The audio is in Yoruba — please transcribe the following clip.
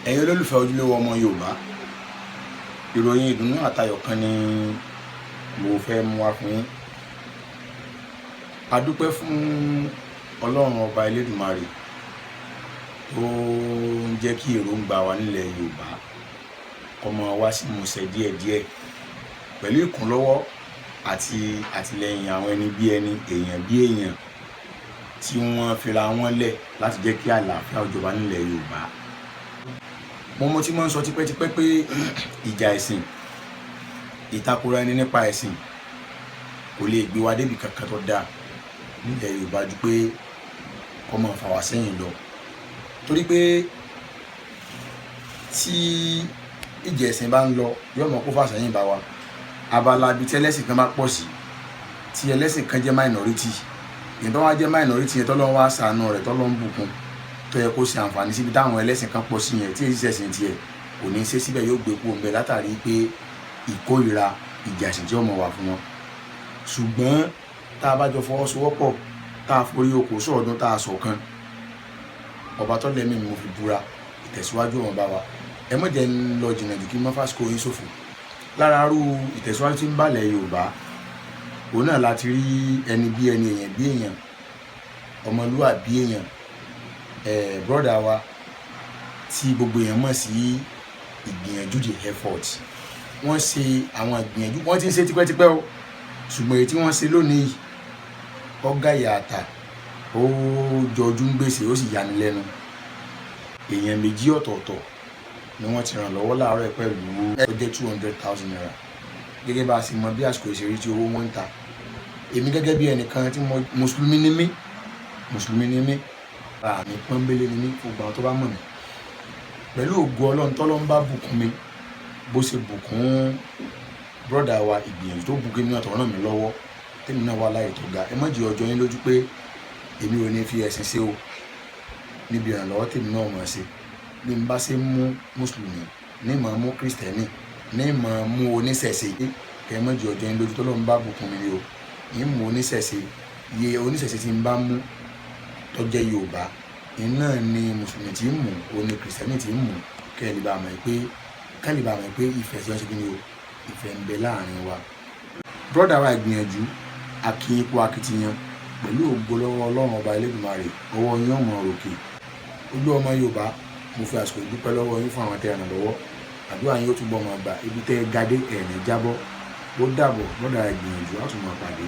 Ẹ̀yin olólùfẹ́ Ojúlówó Ọmọ Yorùbá, ìròyìn ìdùnnú àtayọ̀ kan ni mo fẹ́ mú wá fún yín. A dúpẹ́ fún Ọlọ́run Ọba Elédùmarè tó ń jẹ́ kí èròǹgbà wa nílẹ̀ Yorùbá kó máa wá sí ìmúṣẹ díẹ̀díẹ̀ pẹ̀lú ìkúnlọ́wọ́ àti àtìlẹ́yìn àwọn ẹni bí ẹni, èèyàn bí èèyàn tí wọ́n fira wọn lẹ̀ láti jẹ́ kí àlàáfíà ó jọba nílẹ̀ Yorùbá. Mo ti máa ń sọ tipẹ́tipẹ́ pé ìjà ẹ̀sìn, ìtakora ẹni nípa ẹ̀sìn kò lè gbé wa débi kankan tó dáa nílẹ̀ Yorùbá ju pé kó máa fà wá sẹ́yìn lọ. Torí pé tí ìjà ẹ̀sìn bá ń lọ, yóò mọ̀ kó fà sẹ́yìn bá wa. Abala ibi tí ẹlẹ́sìn kan bá pọ̀ sí, tí ẹlẹ́sìn kan jẹ́ minority, ìyẹn tó wá jẹ́ minority yẹn, tọ́lọ́run wá ṣàánú rẹ̀, tọ́lọ́run bùkún, tó yẹ kó ṣe àǹfààní síbi táwọn ẹlẹ́sìn kan pọ̀ sí yẹn, tí èyí ṣẹ̀sìn tiẹ̀ kò ní í ṣe síbẹ̀, yóò gbé kúrò ńbẹ̀ látàrí pé ìkórìíra ìjà ẹ̀sìn tí ó mọ̀ wà fún wọn. Ṣùgbọ́n tá a bá jọ fọwọ́sowọ́pọ̀, tá a forí okòó sọ̀ọ́dún, tá a ṣọ̀kan, ọba tó lẹ́mìí mi mo fi búra, ìtẹ̀síwájú ọ̀hún bá wa. Ẹ má jẹ́ ń lọ jìnnà jù kí n má fàsìkò yín ṣòfò. Lára arú ìtẹ̀síwájú tí ń bàlẹ̀ Yorùbá, òun náà láti rí ẹni bí ẹni, èèyàn bí èèyàn, ọmọlúwàbí èèyàn, brother wa tí gbogbo èèyàn mọ̀ sí Ìgbìyànjú the Effort. Wọ́n ṣe àwọn ìgbìyànjú, wọ́n ti ń ṣe tipẹ́tipẹ́ o, ṣùgbọ́n èyí tí wọ́n ṣe lónìí, ọ̀gá ìyàtà, ó jọjú ń gbèsè, ó sì yani lẹ́nu. Èèyàn méjì ọ̀tọ̀ọ̀tọ̀ ni wọ́n ti ràn lọ́wọ́ láàárọ̀ ẹ̀ pẹ̀lú ó jẹ́ ₦200,000. Gẹ́gẹ́ bá a ṣe mọ bí àsìkò ìṣeré tí owó wọn ń ta, èmi gẹ́gẹ́ bí ẹnìkan tí mo mùsùlùmí ni mí, mùsùlùmí ni mí, àmì pọ́nbélé ni mí. Gbogbo àwọn tó bá mọ̀ mí, pẹ̀lú ògo Ọlọ́run, tọ́lọ́run bá bùkún mi bó ṣe bùkún brother wa Ìgbìyànjú, tó bùkún mi náà, tó ràn mí lọ́wọ́, tèmi náà wà láyè tó ga, ẹ má jẹ́ ọjọ́ yín lójú pé èmi ò ní fi ẹ̀sìn ṣe o. Níbi ìrànlọ́wọ́ tèmi náà mọ̀ ṣe, bí n bá ṣe mú mùsùlùmí ní màá mú kìrìsìtẹ́nì ní màá mú oníṣẹ̀ṣe, kẹ́ ẹ má jẹ́ ọjọ́ yín lójú. Tọ́lọ́run bá bùkún mi ni o, ń mú oníṣẹ̀ṣe. Iye oníṣẹ̀ṣe tí n bá mú tó jẹ́ Yorùbá iná ni mùsùlùmí tí ń mú, òní kìrìsìtẹ́nì tí ń mú, kẹ́ ẹ lè bá mọ̀ pé, kẹ́ ẹ lè bá mọ̀ pé ìfẹ́ tí wọ́n ṣe kí ni o, ìfẹ́ ń bẹ láàrin wa. Brother wa Ìgbìyànjú, akin ipò akitiyan, pẹ̀lú ògo lọ́wọ́ Ọlọ́run Ọba Elédùmarè, ọwọ́ yín ọmọ òròkè. Olú ọmọ Yorùbá, mo fi àsìkò ìdúpẹ́ lọ́wọ́ yín fún àwọn tẹ́ ẹ ràn lọ́wọ́. Àdúrà yín ó túbọ̀ máa gbà. Ibi tẹ́ ẹ gadé, ẹ̀ ní jábọ́. Ó dàbọ̀, brother Ìgbìyànjú, á tún máa pàdé.